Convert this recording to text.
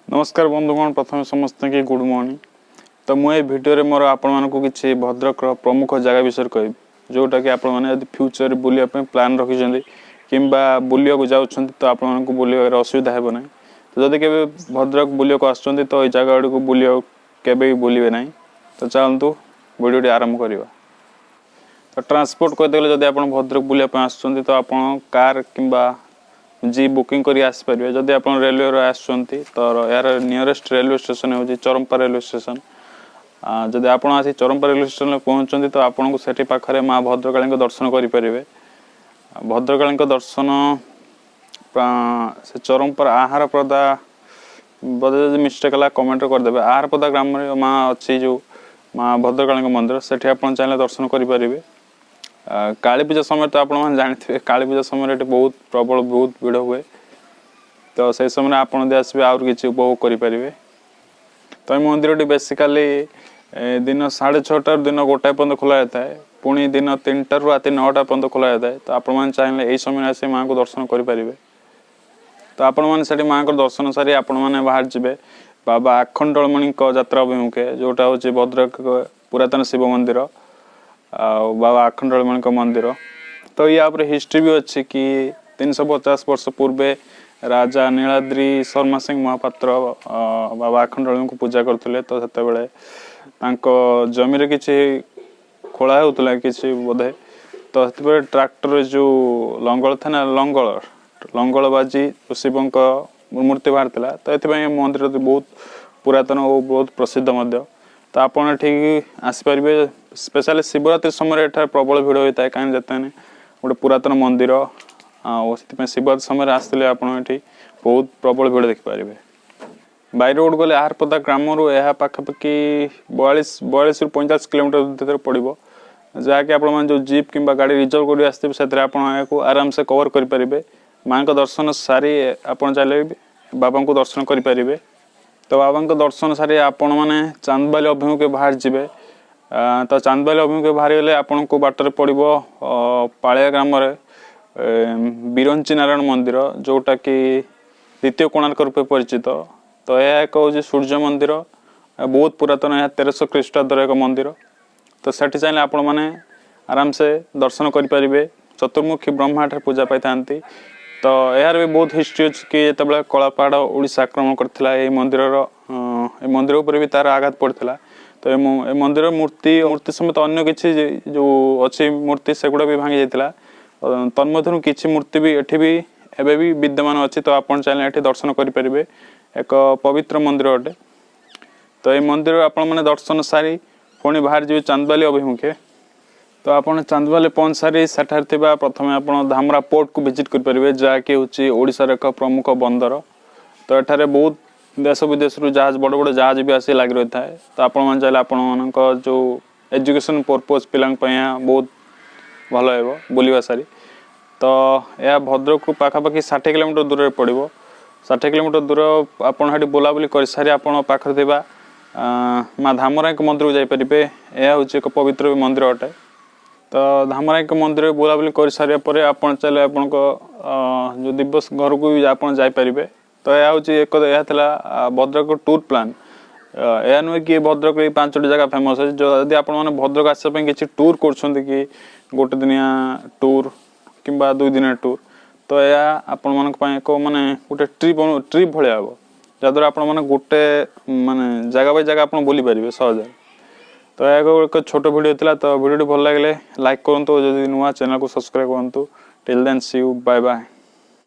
ନମସ୍କାର ବନ୍ଧୁଗଣ, ପ୍ରଥମେ ସମସ୍ତଙ୍କୁ ଗୁଡ୍ ମର୍ଣ୍ଣିଂ। ତ ମୁଁ ଏ ଭିଡ଼ିଓରେ ମୋର ଆପଣମାନଙ୍କୁ କିଛି ଭଦ୍ରକର ପ୍ରମୁଖ ଜାଗା ବିଷୟରେ କହିବି, ଯେଉଁଟାକି ଆପଣମାନେ ଯଦି ଫ୍ୟୁଚରରେ ବୁଲିବା ପାଇଁ ପ୍ଲାନ୍ ରଖିଛନ୍ତି କିମ୍ବା ବୁଲିବାକୁ ଯାଉଛନ୍ତି, ତ ଆପଣମାନଙ୍କୁ ବୁଲିବାରେ ଅସୁବିଧା ହେବ ନାହିଁ। ତ ଯଦି କେବେ ଭଦ୍ରକ ବୁଲିବାକୁ ଆସୁଛନ୍ତି, ତ ଏଇ ଜାଗା ଗୁଡ଼ିକୁ ବୁଲିବାକୁ କେବେ ବି ଭୁଲିବେ ନାହିଁ। ତ ଚାଲନ୍ତୁ, ଭିଡ଼ିଓଟି ଆରମ୍ଭ କରିବା। ତ ଟ୍ରାନ୍ସପୋର୍ଟ କହିତେ ଗଲେ, ଯଦି ଆପଣ ଭଦ୍ରକ ବୁଲିବା ପାଇଁ ଆସୁଛନ୍ତି, ତ ଆପଣ କାର୍ କିମ୍ବା ଜିପ୍ ବୁକିଂ କରି ଆସିପାରିବେ। ଯଦି ଆପଣ ରେଲୱେରେ ଆସୁଛନ୍ତି, ତ ଏହାର ନିୟରେଷ୍ଟ ରେଲୱେ ଷ୍ଟେସନ ହେଉଛି ଚରମ୍ପା ରେଲୱେ ଷ୍ଟେସନ। ଯଦି ଆପଣ ଆସି ଚରମ୍ପା ରେଲୱେ ଷ୍ଟେସନରେ ପହଞ୍ଚନ୍ତି, ତ ଆପଣଙ୍କୁ ସେଠି ପାଖରେ ମା ଭଦ୍ରକାଳୀଙ୍କ ଦର୍ଶନ କରିପାରିବେ। ଭଦ୍ରକାଳୀଙ୍କ ଦର୍ଶନ ସେ ଚରମ୍ପାର ଆହାରପଦା ବୋଧେ, ଯଦି ମିଷ୍ଟେକ୍ ହେଲା କମେଣ୍ଟରେ କରିଦେବେ। ଆହାରପଦା ଗ୍ରାମରେ ମା ଅଛି, ଯେଉଁ ମା ଭଦ୍ରକାଳୀଙ୍କ ମନ୍ଦିର, ସେଠି ଆପଣ ଚାହିଁଲେ ଦର୍ଶନ କରିପାରିବେ। କାଳୀ ପୂଜା ସମୟରେ ତ ଆପଣମାନେ ଜାଣିଥିବେ, କାଳୀ ପୂଜା ସମୟରେ ଏଠି ବହୁତ ପ୍ରବଳ, ବହୁତ ଭିଡ଼ ହୁଏ। ତ ସେଇ ସମୟରେ ଆପଣ ଯଦି ଆସିବେ, ଆହୁରି କିଛି ଉପଭୋଗ କରିପାରିବେ। ତ ଏ ମନ୍ଦିରଟି ବେସିକାଲି ଦିନ 6:30ଟାରୁ ଦିନ 1ଟାଏ ପର୍ଯ୍ୟନ୍ତ ଖୋଲା ଯାଇଥାଏ। ପୁଣି ଦିନ 3ଟାରୁ ରାତି 9ଟା ପର୍ଯ୍ୟନ୍ତ ଖୋଲା ଯାଇଥାଏ। ତ ଆପଣମାନେ ଚାହିଁଲେ ଏଇ ସମୟରେ ଆସି ମାଆଙ୍କୁ ଦର୍ଶନ କରିପାରିବେ। ତ ଆପଣମାନେ ସେଠି ମାଆଙ୍କର ଦର୍ଶନ ସାରି ଆପଣମାନେ ବାହାରି ଯିବେ ବାବା ଆଖଣ୍ଡଳମଣିଙ୍କ ଯାତ୍ରା ଅଭିମୁଖେ, ଯେଉଁଟା ହେଉଛି ଭଦ୍ରକ ପୁରାତନ ଶିବ ମନ୍ଦିର ଆଉ ବାବା ଆଖଣ୍ଡଳମଣିଙ୍କ ମନ୍ଦିର। ତ ୟା ଉପରେ ହିଷ୍ଟ୍ରି ବି ଅଛି କି 350 ବର୍ଷ ପୂର୍ବେ ରାଜା ନୀଳାଦ୍ରି ଶର୍ମା ସିଂ ମହାପାତ୍ର ବାବା ଆଖଣ୍ଡଳମଣିଙ୍କୁ ପୂଜା କରୁଥିଲେ। ତ ସେତେବେଳେ ତାଙ୍କ ଜମିରେ କିଛି ଖୋଳା ହେଉଥିଲା କିଛି ବୋଧେ, ତ ସେଥିପାଇଁ ଟ୍ରାକ୍ଟରରେ ଯେଉଁ ଲଙ୍ଗଳ ଥାଏ ନା, ଲଙ୍ଗଳ ବାଜି ଶିବଙ୍କ ମୂର୍ତ୍ତି ବାହାରିଥିଲା। ତ ଏଥିପାଇଁ ଏ ମନ୍ଦିରଟି ବହୁତ ପୁରାତନ ଓ ବହୁତ ପ୍ରସିଦ୍ଧ ମଧ୍ୟ। ତ ଆପଣ ଏଠିକି ଆସିପାରିବେ। ସ୍ପେଶାଲି ଶିବରାତ୍ରି ସମୟରେ ଏଠାରେ ପ୍ରବଳ ଭିଡ଼ ହୋଇଥାଏ, କାହିଁକି ଯେତେବେଳେ ଗୋଟେ ପୁରାତନ ମନ୍ଦିର ଆଉ ସେଥିପାଇଁ ଶିବରାତ୍ରି ସମୟରେ ଆସିଥିଲେ ଆପଣ ଏଠି ବହୁତ ପ୍ରବଳ ଭିଡ଼ ଦେଖିପାରିବେ। ବାଇ ରୋଡ଼ ଗଲେ ଆହାରପଦା ଗ୍ରାମରୁ ଏହା ପାଖାପାଖି 42ରୁ 45 କିଲୋମିଟର ଭିତରେ ପଡ଼ିବ, ଯାହାକି ଆପଣମାନେ ଯେଉଁ ଜିପ୍ କିମ୍ବା ଗାଡ଼ି ରିଜର୍ଭ କରି ଆସିଥିବେ, ସେଥିରେ ଆପଣ ଏହାକୁ ଆରାମସେ କଭର କରିପାରିବେ। ମାଆଙ୍କ ଦର୍ଶନ ସାରି ଆପଣ ଚାହିଁଲେ ବି ବାବାଙ୍କୁ ଦର୍ଶନ କରିପାରିବେ। ତ ବାବାଙ୍କ ଦର୍ଶନ ସାରି ଆପଣମାନେ ଚାନ୍ଦବାଲି ଅଭିମୁଖେ ବାହାରି ଯିବେ। ତ ଚାନ୍ଦବାଲି ଅଭିମୁଖେ ବାହାରିଗଲେ ଆପଣଙ୍କୁ ବାଟରେ ପଡ଼ିବ ପାଳିଆ ଗ୍ରାମରେ ବିରଞ୍ଚି ନାରାୟଣ ମନ୍ଦିର, ଯେଉଁଟାକି ଦ୍ୱିତୀୟ କୋଣାର୍କ ରୂପେ ପରିଚିତ। ତ ଏହା ଏକ ହେଉଛି ସୂର୍ଯ୍ୟ ମନ୍ଦିର, ବହୁତ ପୁରାତନ। ଏହା 1300 ଖ୍ରୀଷ୍ଟାବ୍ଦର ଏକ ମନ୍ଦିର। ତ ସେଠି ଚାହିଁଲେ ଆପଣମାନେ ଆରାମସେ ଦର୍ଶନ କରିପାରିବେ। ଚତୁର୍ମୁଖୀ ବ୍ରହ୍ମା ଏଠାରେ ପୂଜା ପାଇଥାନ୍ତି। ତ ଏହାର ବି ବହୁତ ହିଷ୍ଟ୍ରି ଅଛି କି ଯେତେବେଳେ କଳାପାହାଡ଼ ଓଡ଼ିଶା ଆକ୍ରମଣ କରିଥିଲା, ଏଇ ମନ୍ଦିର ଉପରେ ବି ତାର ଆଘାତ ପଡ଼ିଥିଲା। ତ ଏ ମନ୍ଦିର ମୂର୍ତ୍ତି ସମେତ ଅନ୍ୟ କିଛି ଯେଉଁ ଅଛି ମୂର୍ତ୍ତି, ସେଗୁଡ଼ା ବି ଭାଙ୍ଗି ଯାଇଥିଲା। ତନ୍ମଧ୍ୟରୁ କିଛି ମୂର୍ତ୍ତି ବି ଏଠି ବି ଏବେ ବି ବିଦ୍ୟମାନ ଅଛି। ତ ଆପଣ ଚାହିଁଲେ ଏଠି ଦର୍ଶନ କରିପାରିବେ। ଏକ ପବିତ୍ର ମନ୍ଦିର ଅଟେ। ତ ଏଇ ମନ୍ଦିର ଆପଣମାନେ ଦର୍ଶନ ସାରି ପୁଣି ବାହାରି ଯିବେ ଚାନ୍ଦବାଲି ଅଭିମୁଖେ। ତ ଆପଣ ଚାନ୍ଦବାଲି ପହଞ୍ଚି ସାରି ସେଠାରେ ଥିବା ପ୍ରଥମେ ଆପଣ ଧାମରା ପୋର୍ଟକୁ ଭିଜିଟ୍ କରିପାରିବେ, ଯାହାକି ହେଉଛି ଓଡ଼ିଶାର ଏକ ପ୍ରମୁଖ ବନ୍ଦର। ତ ଏଠାରେ ବହୁତ ଦେଶ ବିଦେଶରୁ ଜାହାଜ, ବଡ଼ ବଡ଼ ଜାହାଜ ବି ଆସି ଲାଗି ରହିଥାଏ। ତ ଆପଣମାନେ ଚାହିଁଲେ ଆପଣମାନଙ୍କ ଯେଉଁ ଏଜୁକେସନ୍ ପର୍ପୋଜ୍ ପିଲାଙ୍କ ପାଇଁ ଏହା ବହୁତ ଭଲ ହେବ ବୁଲିବା ସାରି। ତ ଏହା ଭଦ୍ରକରୁ ପାଖାପାଖି 60 କିଲୋମିଟର ଦୂରରେ ପଡ଼ିବ। 60 କିଲୋମିଟର ଦୂର ଆପଣ ସେଠି ବୁଲାବୁଲି କରିସାରି ଆପଣ ପାଖରେ ଥିବା ମା ଧାମରାଙ୍କ ମନ୍ଦିରକୁ ଯାଇପାରିବେ। ଏହା ହେଉଛି ଏକ ପବିତ୍ର ମନ୍ଦିର ଅଟେ। ତ ଧାମରାଙ୍କ ମନ୍ଦିରରେ ବୁଲାବୁଲି କରିସାରିବା ପରେ ଆପଣ ଚାହିଁଲେ ଆପଣଙ୍କ ଯେଉଁ ଦିବସ ଘରକୁ ବି ଆପଣ ଯାଇପାରିବେ। ତ ଏହା ହେଉଛି ଏକ ଏହା ଥିଲା ଭଦ୍ରକ ଟୁର୍ ପ୍ଲାନ୍। ଏହା ନୁହେଁ କି ଭଦ୍ରକରେ ଏଇ ପାଞ୍ଚଟି ଜାଗା ଫେମସ୍ ଅଛି। ଯଦି ଆପଣମାନେ ଭଦ୍ରକ ଆସିବା ପାଇଁ କିଛି ଟୁର୍ କରୁଛନ୍ତି କି ଗୋଟେ ଦିନିଆ ଟୁର୍ କିମ୍ବା 2 ଦିନିଆ ଟୁର୍, ତ ଏହା ଆପଣମାନଙ୍କ ପାଇଁ ଏକ ମାନେ ଗୋଟେ ଟ୍ରିପ୍ ଟ୍ରିପ୍ ଭଳିଆ ହେବ, ଯାହାଦ୍ୱାରା ଆପଣମାନେ ଗୋଟେ ମାନେ ଜାଗା ବାଇ ଜାଗା ଆପଣ ବୁଲି ପାରିବେ ସହଜରେ। ତ ଏହା ଏକ ଛୋଟ ଭିଡ଼ିଓ ଥିଲା। ତ ଭିଡ଼ିଓଟି ଭଲ ଲାଗିଲେ ଲାଇକ୍ କରନ୍ତୁ, ଯଦି ନୂଆ ଚ୍ୟାନେଲକୁ ସବସ୍କ୍ରାଇବ୍ କରନ୍ତୁ। Till then, see you, bye bye.